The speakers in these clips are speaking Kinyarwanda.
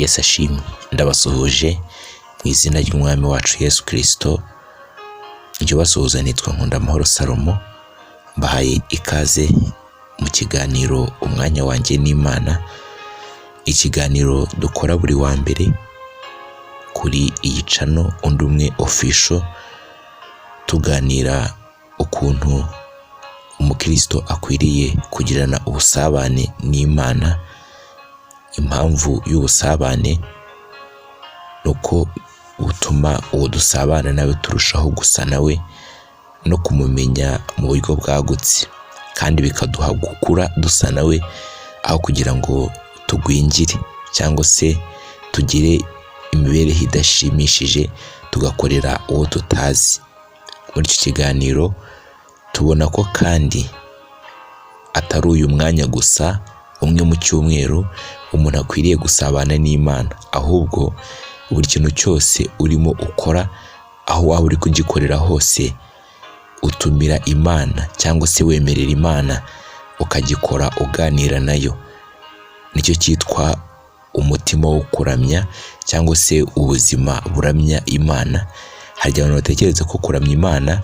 Yesu ashimwe. Ndabasuhuje mu izina ry'Umwami wacu Yesu Kristo, njye ubasuhuza nitwa Nkundamahoro Salomo, mbahaye ikaze mu kiganiro Umwanya wanjye n'Imana, ikiganiro dukora buri wa mbere kuri iyi channel Undi Umwe Official, tuganira ukuntu umukristo akwiriye kugirana ubusabane n'Imana. Impamvu y'ubusabane ni uko butuma uwo dusabana nawe turushaho gusa nawe no kumumenya mu buryo bwagutse, kandi bikaduha gukura dusa nawe aho kugira ngo tugwingire cyangwa se tugire imibereho idashimishije tugakorera uwo tutazi. Muri iki kiganiro tubona ko kandi atari uyu mwanya gusa umwe mu cyumweru umuntu akwiriye gusabana n'Imana, ahubwo buri kintu cyose urimo ukora, aho waba uri kugikorera hose, utumira Imana cyangwa se wemerera Imana ukagikora uganira nayo. Nicyo cyitwa umutima wo kuramya cyangwa se ubuzima buramya Imana. Hari igihe abantu batekereza ko kuramya Imana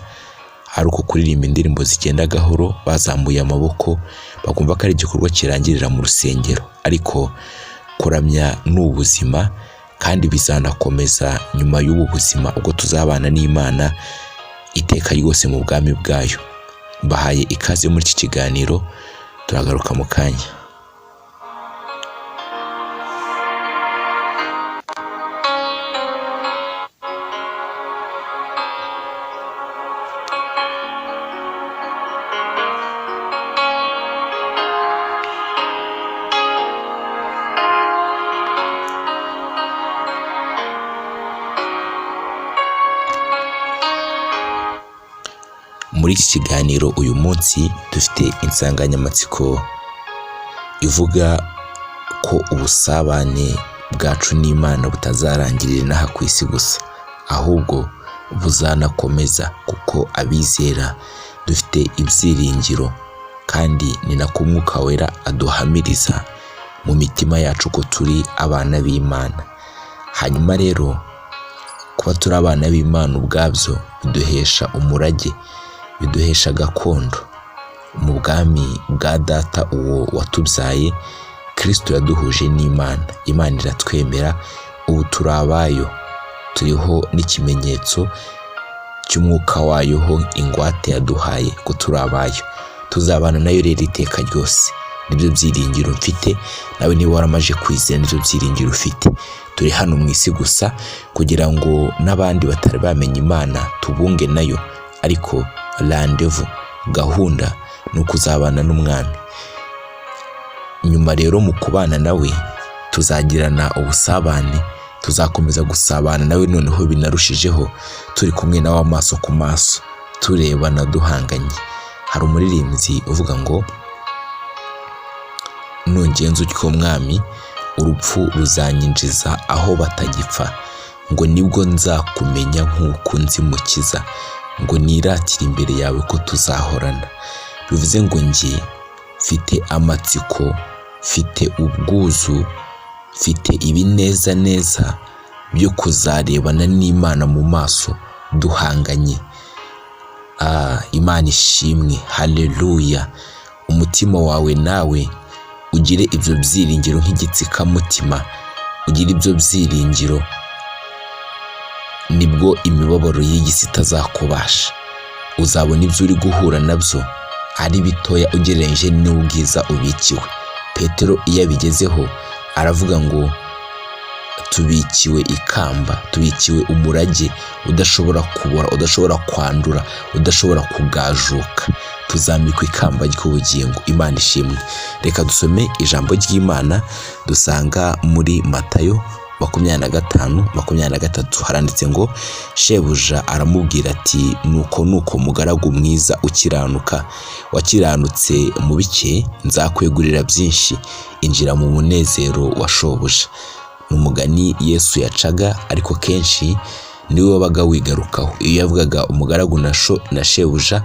ari uko kuririmba indirimbo zigenda gahoro bazamuye amaboko, bakumva ko ari igikorwa kirangirira mu rusengero, ariko kuramya ni ubuzima kandi bizanakomeza nyuma y'ubu buzima ubwo tuzabana n'Imana iteka ryose mu bwami bwayo. Mbahaye ikaze muri iki kiganiro, turagaruka mu kanya. Muri iki kiganiro uyu munsi dufite insanganyamatsiko ivuga ko ubusabane bwacu n'Imana butazarangirira inaha ku isi gusa, ahubwo buzanakomeza kuko abizera dufite ibyiringiro, kandi ni nako Umwuka Wera aduhamiriza mu mitima yacu ko turi abana b'Imana. Hanyuma rero kuba turi abana b'Imana ubwabyo biduhesha umurage, biduhesha gakondo mu bwami bwa Data uwo watubyaye. Kristo yaduhuje n'Imana, Imana iratwemera, ubu turi abayo, turiho n'ikimenyetso cy'umwuka wayo ho ingwate yaduhaye ko turi abayo, tuzabana nayo rero iteka ryose. Nibyo byiringiro mfite, nawe niba waramaze kwizera nibyo byiringiro ufite. Turi hano mu isi gusa kugira ngo n'abandi batari bamenya Imana tubunge nayo, ariko randevu, gahunda ni ukuzabana n'Umwami. Nyuma rero mu kubana nawe tuzagirana ubusabane, tuzakomeza gusabana nawe noneho binarushijeho, turi kumwe nawe amaso ku maso, turebana duhanganye. Hari umuririmbyi uvuga ngo nungenza utyo Mwami, urupfu ruzanyinjiza aho batagipfa, ngo nibwo nzakumenya nk'uko nzi Mukiza, ngo niratire imbere yawe ko tuzahorana. Bivuze ngo njye mfite amatsiko, mfite ubwuzu, mfite ibinezaneza byo kuzarebana n'Imana mu maso duhanganye. Imana ishimwe, haleluya. Umutima wawe nawe ugire ibyo byiringiro nk'igitsikamutima, ugire ibyo byiringiro, nibwo imibabaro y'iyi si itazakubasha. Uzabona ibyo uri guhura nabyo ari bitoya ugereranyije n'ubwiza ubikiwe. Petero iyo abigezeho aravuga ngo tubikiwe ikamba, tubikiwe umurage udashobora kubora, udashobora kwandura, udashobora kugajuka, tuzambikwa ikamba ry'ubugingo. Imana ishimwe. Reka dusome ijambo ry'Imana dusanga muri Matayo 25:23, haranditse ngo shebuja aramubwira ati nuko nuko mugaragu mwiza ukiranuka, wakiranutse mu bike nzakwegurira byinshi, injira mu munezero wa shobuja. Ni umugani Yesu yacaga, ariko kenshi niwe wabaga wigarukaho. Iyo yavugaga umugaragu na shebuja,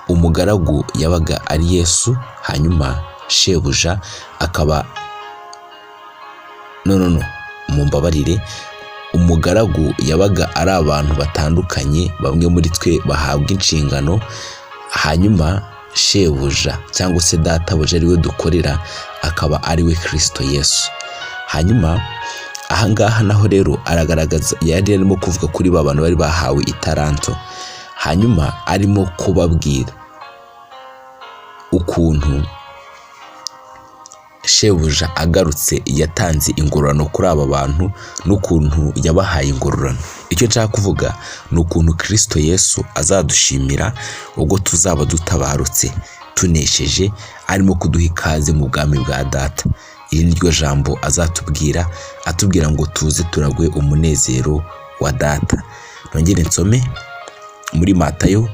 umugaragu yabaga ari Yesu, hanyuma shebuja akaba no. Mumbabarire, umugaragu yabaga ari abantu batandukanye, bamwe muri twe bahabwa inshingano, hanyuma shebuja cyangwa se databuja ariwe dukorera akaba ariwe Kristo Yesu. Hanyuma ahangaha naho rero aragaragaza, yari arimo kuvuga kuri ba bantu bari bahawe itaranto, hanyuma arimo kubabwira ukuntu shebuja agarutse yatanze ingororano kuri aba bantu n'ukuntu yabahaye ingororano. Icyo nshaka kuvuga ni ukuntu Kristo Yesu azadushimira ubwo tuzaba dutabarutse tunesheje, arimo kuduha ikaze mu bwami bwa data. Iri ni ryo jambo azatubwira, atubwira ngo tuze turagwe umunezero wa data. Nongere nsome muri Matayo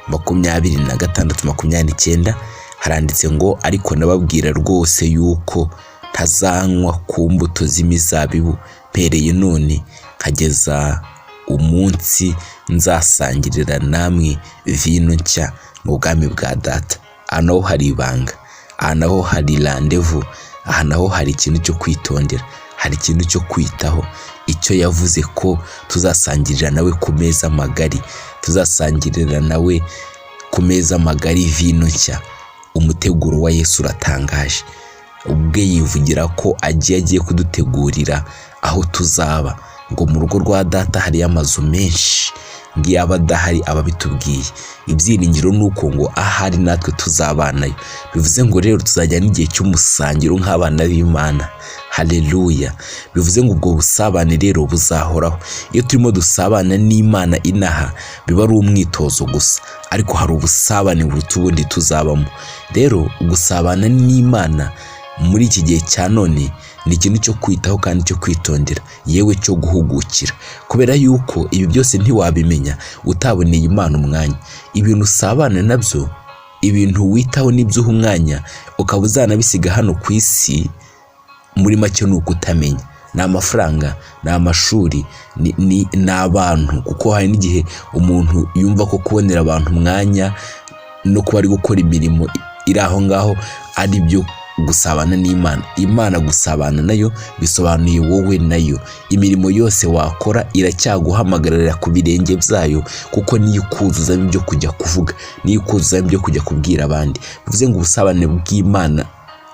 26:29, haranditse ngo ariko nababwira rwose yuko ntazanywa ku mbuto z'imizabibu mpereye none nkageza umunsi nzasangirira namwe vino nshya mu bwami bwa data. Aha naho hari ibanga, aha naho hari randevu, aha naho hari ikintu cyo kwitondera, hari ikintu cyo kwitaho. Icyo yavuze ko tuzasangirira nawe ku meza magari, tuzasangirira nawe ku meza magari vino nshya. Umuteguro wa Yesu uratangaje, ubwe yivugira ko agiye kudutegurira aho tuzaba, ngo mu rugo rwa data hariyo amazu menshi, ngo iyo aba adahari aba abitubwiye. Ibyiringiro ni uko ngo ahari natwe tuzabanayo. Bivuze ngo rero tuzajya n'igihe cy'umusangiro nk'abana b'Imana. Haleluya! Bivuze ngo ubwo busabane rero buzahoraho. Iyo turimo dusabana n'Imana inaha biba ari umwitozo gusa, ariko hari ubusabane buruta ubundi tuzabamo. Rero gusabana n'Imana muri iki gihe cya none ni ikintu cyo kwitaho kandi cyo kwitondera, yewe cyo guhugukira, kubera yuko ibi byose ntiwabimenya utaboneye Imana umwanya. Ibintu usabana nabyo, ibintu witaho n'ibyo uha umwanya, ukaba uzanabisiga hano ku isi, muri make ni ukutamenya. Ni amafaranga, ni amashuri, ni abantu, kuko hari n'igihe umuntu yumva ko kubonera abantu umwanya no kuba ari gukora imirimo iri aho ngaho ari byo gusabana n'Imana. Imana gusabana nayo bisobanuye wowe nayo. Imirimo yose wakora iracyaguhamagarira ku birenge byayo, kuko niyo ikuzuzamo ibyo kujya kuvuga, niyo ikuzuzamo ibyo kujya kubwira abandi. Bivuze ngo ubusabane bw'Imana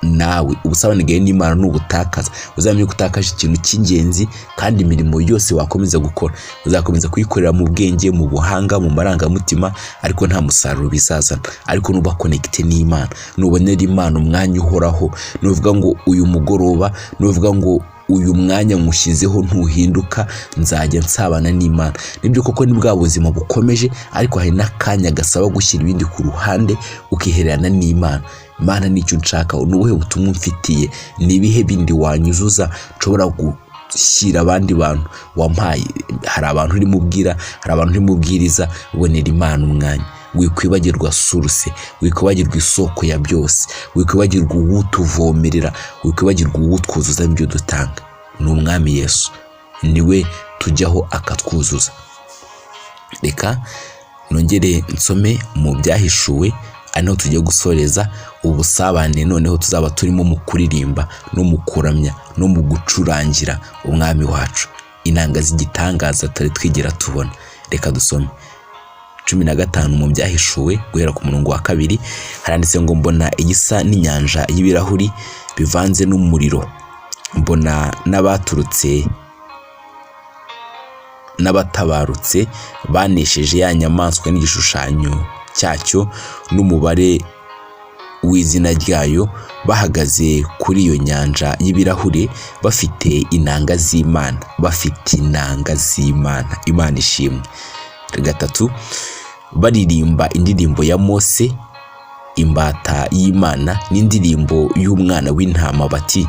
nawe, ubusabane bwawe n'Imana nubutakaza, uzamenye ko utakaje ikintu cy'ingenzi, kandi imirimo yose wakomeza gukora uzakomeza kuyikorera mu bwenge, mu buhanga, mu marangamutima, ariko nta musaruro bizazana. Ariko nuba connecté n'Imana, nubonera Imana umwanya uhoraho, nuvuga ngo uyu mugoroba, nuvuga ngo uyu mwanya nywushyizeho ntuhinduka, nzajya nsabana n'Imana. Nibyo koko ni bwa buzima bukomeje, ariko hari n'akanya gasaba gushyira ibindi ku ruhande ukihererana n'Imana. Imana nicyo nshaka, ni ubuhe butumwa umfitiye, ni ibihe bindi wanyuzuza nshobora gushyira abandi bantu wampaye. Hari abantu urimo ubwira, hari abantu urimo ubwiriza, bonera Imana umwanya. Wikwibagirwa source, wikwibagirwa isoko ya byose, wikwibagirwa uwutuvomerera, wikwibagirwa uwutwuzuza ibyo dutanga. Ni Umwami Yesu, niwe tujyaho akatwuzuza. Reka nongere nsome mu Byahishuwe, ari naho tugiye gusoreza ubusabane noneho tuzaba turimo mu kuririmba no mu kuramya no mu gucurangira Umwami wacu inanga z'igitangaza tutari twigera tubona. Reka dusome 15 mu Byahishuwe, guhera ku murongo wa 2, haranditse ngo mbona igisa n'inyanja y'ibirahuri bivanze n'umuriro, mbona n'abaturutse n'abatabarutse banesheje ya nyamaswa n'igishushanyo cyacyo n'umubare w'izina ryayo, bahagaze kuri iyo nyanja y'ibirahure bafite inanga z'Imana, bafite inanga z'Imana. Imana ishimwe. 3, baririmba indirimbo ya Mose imbata y'Imana n'indirimbo y'umwana w'intama bati: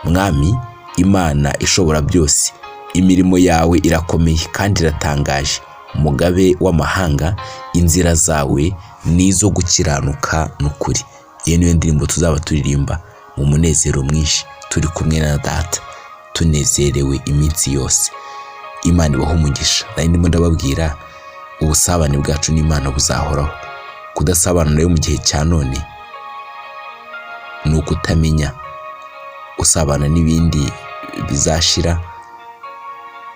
Mwami Imana ishobora byose, imirimo yawe irakomeye kandi iratangaje, mugabe w'amahanga, inzira zawe ni izo gukiranuka n'ukuri. Iyo niyo ndirimbo tuzaba turirimba mu munezero mwinshi, turi kumwe na data, tunezerewe iminsi yose. Imana ibahe umugisha. Nari ndimo ndababwira ubusabane bwacu n'Imana buzahoraho. Kudasabana nayo mu gihe cya none ni ukutamenya, usabana n'ibindi bizashira.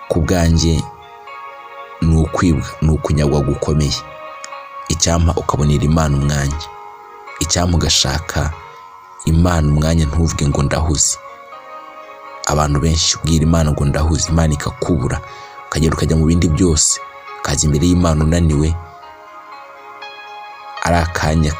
Ku bwanjye ni ukwibwa, ni ukunyagwa gukomeye. Icyampa ukabonera Imana umwanya, icyampa ugashaka Imana umwanya, ntuvuge ngo ndahuze. Abantu benshi ubwira Imana ngo ndahuze, Imana ikakubura, ukagenda ukajya mu bindi byose, ukaza imbere y'Imana unaniwe, ari akanya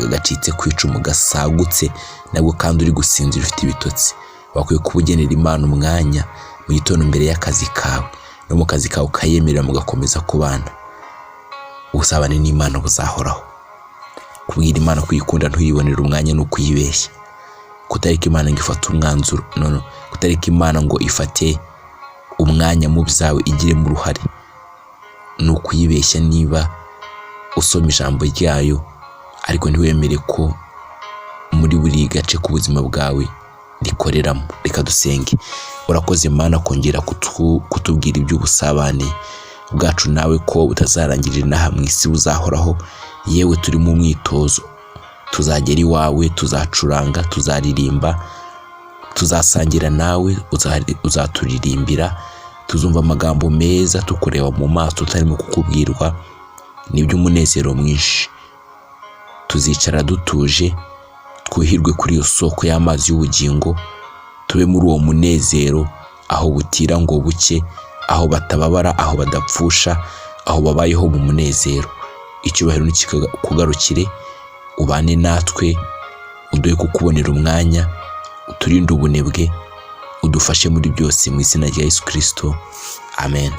gacitse ku icumu gasagutse, nabwo kandi uri gusinzira ufite ibitotsi. Wakwiye kuba ugenera Imana umwanya mu gitondo mbere y'akazi kawe, no mu kazi kawe ukayemerera mugakomeza kubana. Ubusabane n'Imana buzahoraho. Kubwira Imana kuyikunda ntuyibonere umwanya ni ukuyibeshya. Kutareka Imana ngo ifate umwanzuro, no, kutareka Imana ngo ifate umwanya mu byawe igiremo uruhare ni ukuyibeshya. Niba usoma ijambo ryayo ariko ntiwemere ko muri buri gace k'ubuzima bwawe rikoreramo. Reka dusenge. Urakoze Mana kongera kutubwira iby'ubusabane bwacu nawe, ko butazarangirira inaha mu isi, buzahoraho. Yewe, turi mu mwitozo, tuzagera iwawe, tuzacuranga, tuzaririmba, tuzasangira nawe, uzaturirimbira, tuzumva amagambo meza tukureba mu maso tutarimo kukubwirwa, ni iby'umunezero mwinshi. Tuzicara dutuje, twuhirwe kuri iyo soko y'amazi y'ubugingo, tube muri uwo munezero aho butira ngo buke, aho batababara, aho badapfusha, aho babayeho mu munezero. Icyubahiro nikikugarukire, ubane natwe, uduhe kukubonera umwanya, uturinde ubunebwe, udufashe muri byose, mu izina rya Yesu Kristo, amen.